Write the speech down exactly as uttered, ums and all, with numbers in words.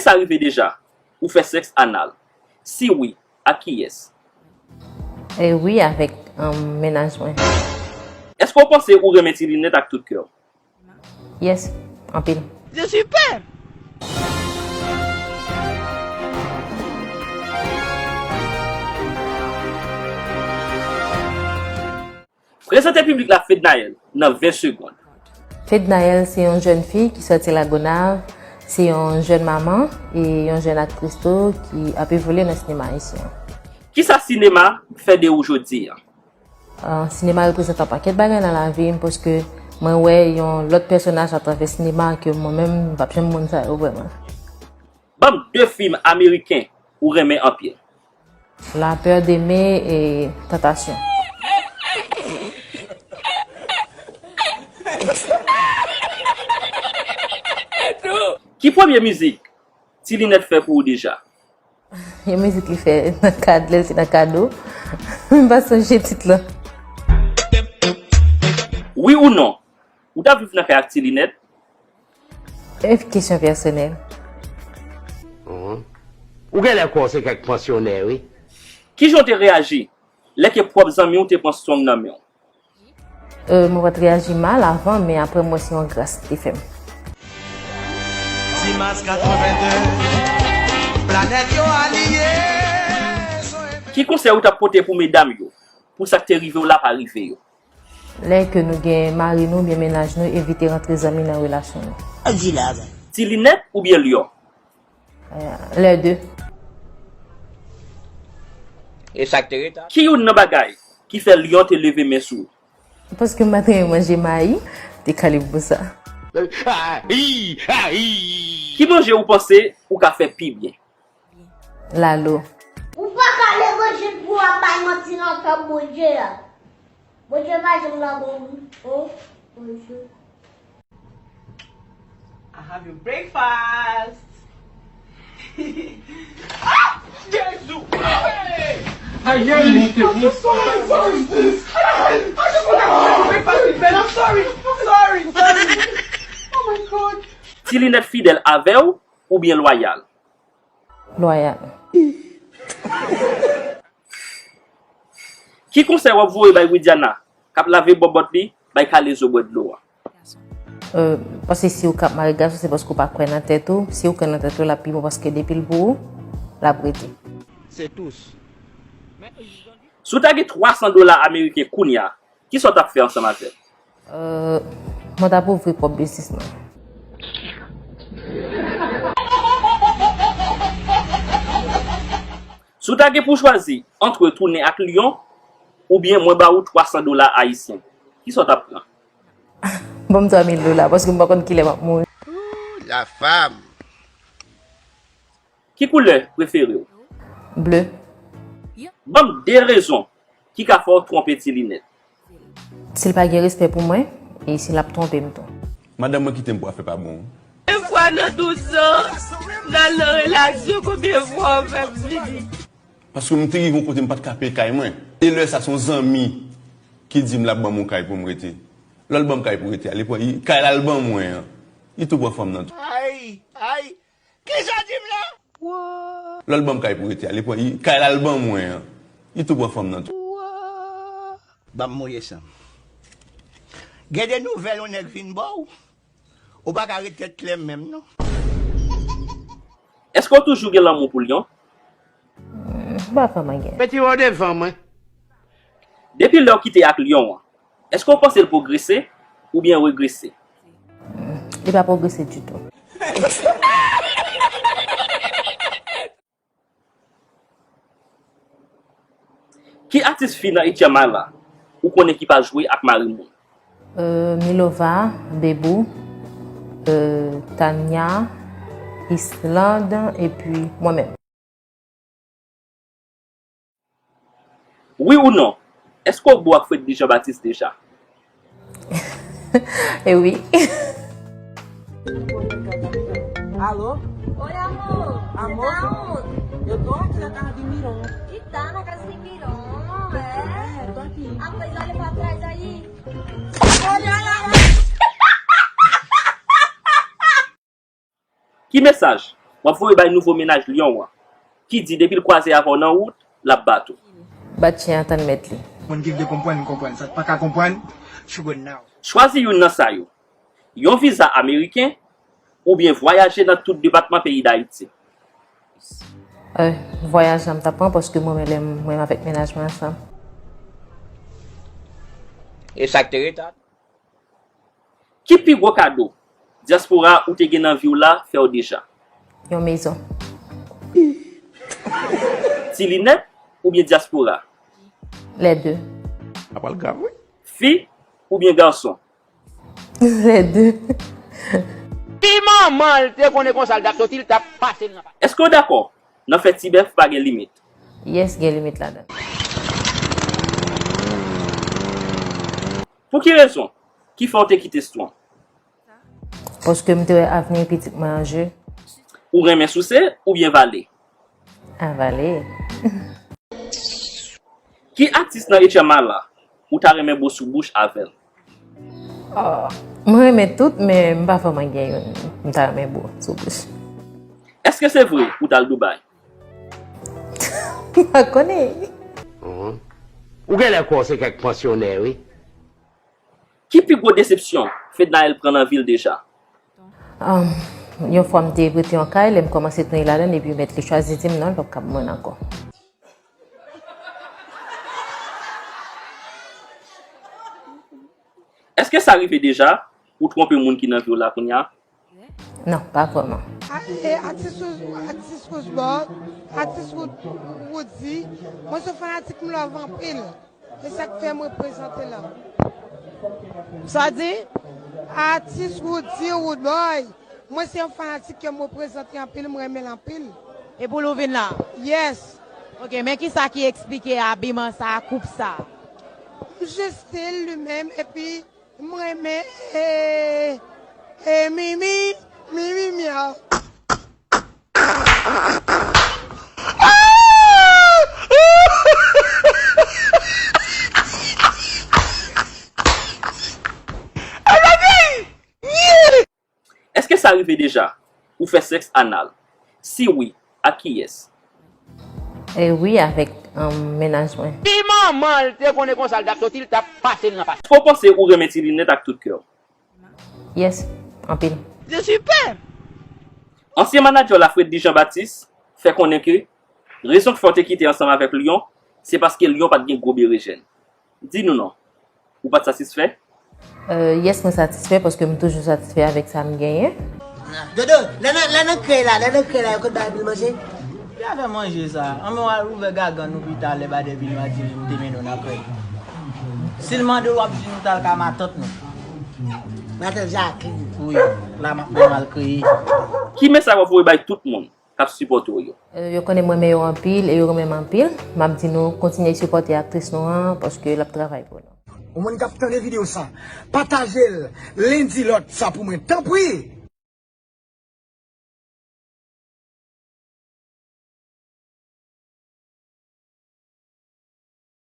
ta rive deja ou fè sèks anal? Si wi, ak kiyès? E wi, avèk, um, mennaj mwen. Èske w panse ou renmen Ti Linèt ak tout kè w? Yes, anpil. Se sipè! Prezante piblik la Fednaelle nan ven segonn. Fednaelle se yon jèn fi ki sòti Lagonav, se yon jèn manman e yon jèn aktris tou ki ap evolye nan sinema ayisyen an. Kisa sinema fè de ou jodi a? Ah, sinema reprezante yon pakèt bagay nan lavi m, paske mwen wè yon lòt pèsonaj atravè sinema ke mwen menm m p ap janm wè sa yo vrèman. Ban m de fim ameriken ou renmen anpil. La peur d'aimer e Tentation. Ki premye mizik Ti Linèt fè pou ou deja? Yon mizik li fè nan kad, lè l te nan kado. M pa sonje tit lan. Wi ou non, ou t ap viv nan kay ak Ti Linèt? E kesyon pèsonèl. Ou genlè kwè w se kèk pansyonè, wi. Kijan w te reyaji lè ke pwòp zanmi w te pran strong nan men w? Euh, mwen pa t reyaji mal avan, men apre m wè se yon gras li te fè m. Dimas katreven de, planèt yo aliye. Ki konsèy ou t ap pote pou medam yo, pou sa k te rive w la pa rive yo? Lè ke nou gen mari nou oubyen mennaj nou, evite rantre zanmi nan relasyon nou. Ti Linèt oubyen Lyon? Euh, les deux. E sa k te reta? Ki youn nan bagay ki fè Lyon te leve men sou ou? Paske m pa t renmen manje mayi, te kale m pou sa. Ayi! Ayi! Ki manje ou panse ou ka fè pi byen? Lalo. Ou pa ka leve je pou w ap bay manti nan tanp Bondye a. Bondye pa janm nan bon wi. Oh, Bondye. I have your breakfast. Ah! Jezi! Hey! Aye, I'm so sorry, what is this? I just want to have your breakfast in bed. I'm sorry. I'm sorry. Sorry. Oh my God. Ti Linèt fidèl avè w oubyen lwayal? Lwayal. Ki konsèy w ap voye bay Widiana k ap lave bòbòt li bay Kalezo bwè dlo a? Euh, paske si w k ap mare gason, se paske w pa kwè nan tèt ou. Si w kwè nan tèt ou, l ap pi bon paske depi l pou ou, l ap rete. Se tous. Si w ta gen twa san dola ameriken kounye a, kisa w t ap fè ansanm avè l? Euh, mwen t ap ouvri pwòp biznis mwen. Si w ta gen pou chwazi ant retounen ak Lyon oubyen mwen ba ou twa san dola ayisyen, kisa w t ap pran? Ban m twa mil dola, paske m pa konn kilè m ap mouri. Ooh, la femme. Ki koulè prefere w? Ble. Ban m de rezon ki ka fè w twonpe Ti Linèt. Si l pa gen respè pou mwen, e si l ap twonpe m tou. Madanm mwen kite m pou afè pa bon. Yon fwa nan douz an, n al nan relasyon, konbyen fwa w fè m vini? Paske m te rive yon kote m pa t ka peye kay mwen. E lè sa, se yon zanmi ki di m l ap ban m yon kay pou m rete. Lè l ban m kay pou rete a, li pran, li, kay la l ban mwen an, li tou pran fanm nan tou. Ay, ay, kisa w di m la? Lè l ban m kay pou rete a, li pran, li, kay la l ban mwen an, li tou pran fanm nan tou. Ban m mouye san m. Gen de nouvèl yon nèg vin ba w. Ou pa ka ret tèt klè menm non. Èske w toujou gen lanmou pou Lyon? M pa vrèman gen. Mete w devan mwen. Depi lè w kite ak Lyon an, èske w panse l pwogrese oubyen regrese? Li pa pwogrese ditou. Ki atis fi nan H M I la ou konnen ki pa jwe ak mari moun? Euh, Milova, Bebou, euh, Tania, Islande, epi mwen menm. Wi ou non? Èske w bo ak Fredly Jean Baptiste deja? E wi. Alô? Oi, amor. Amor? Você tá onde? Eu tô aqui na casa de Miron. E tá na casa de Miron, é? É, eu tô aqui. Ah, pois olha pra trás aí. Olha, olha, olha. Ki mesaj W ap voye bay nouvo mennaj Lyon an, ki di depi l kwaze avè w nan wout, l ap bat ou. Bat chen an tann mèt li. Moun ki vle konprann, konprann. Sa k pa ka konprann, should go now. Chwazi youn nan sa yo, yon viza ameriken oubyen vwayaje nan tout depatman peyi Dayiti. Vwayaj la m t ap pran paske mwen menm lè mwen avèk mennaj mwen ansanm. E sa k te ret a? Ki pi gwo kado dyaspora ou te gen nan vi w la fè w deja? Yon mezon. Ti linèt oubyen dyaspora? Lè de. Sa pral grav wi. Fi oubyen gason? Lè de. Pi manman l te konnen konsa l t ap soti, l t ap pase l nan pase. Èske w dakò nan fè ti bèf pa gen limit? Yes, gen limit ladan. Pou ki rezon ki fè w te kite Strong? Paske m te wè avni pitit mwen an je. Ou renmen souse oubyen vale? Avale. Ki atis nan H M I la ou ta renmen bo sou bouch avè l? Mwen renmen tout, men m pa vrèman gen youn m ta renmen bo sou bouch. Èske se vre ou t al Dubai? M pa konnen. Ou genlè kwè w se kèk pansyonè wi. Ki pi gwo desepsyon Fednaelle pran nan vi l deja? Yon fwa m te prete yon kay, lè m kòmanse tounen ladan l epi mèt li chwazi di m non, l p ap kab mwen ankò. Èske sa rive deja ou twonpe moun ki nan vi w la kounye a? Non, pa vrèman. Atis Roosebud, atis Roody, mwen se fanatik m love anpil. E sa k fè m reprezante la. Sa di? Atis Roody Roodboy, mwen se yon fanatik ke m reprezante anpil, m renmen l anpil. E pou l ou vin la? Yes. Ok, men kisa ki eksplike abiman sa, koup sa? M jis stil li menm, epi m renmen e, e Mimi, Mimi Mia. Èske sa rive deja ou fè sèks anal? Si wi, ak kiyès? E wi, avèk mennaj mwen. Pi manman l te konnen konsa l t ap soti, l t ap pase l nan pase. Èske w panse ou renmen Ti Linèt ak tout kè w? Yes, anpil. Se sipè! Ansyen manadjè w la Fredly Jean Baptiste fè konnen ke rezon k fè w te kite ansanm avèk Lyon se paske Lyon pa t gen gwo berejèn. Di nou non. Ou pa t satisfè? Yes, mwen satisfè paske m toujou satisfè avèk sa m genyen. Dodo, lè nan, lè nan krèy la, lè nan krèy la, yo konn bay anpil manje? Ki afè manje sa? Anben w al ouvè gagann nou pita lè Baden vini w a di m te mennen w nan krèy. Si l mande w, w ap di nou t al ka matant nou. Matant Jacqueline. Wi, la m ap pran mal kreye. Ki mesaj w ap voye bay tout moun k ap sipòte w yo? Yo konnen m renmen yo anpil e yo renmen m anpil. M ap di nou kontinye sipòte aktris nou an paske l ap travay pou nou. Ou moun k ap tande videyo sa, pataje l, lendi lòt sa pou mwen tanpri.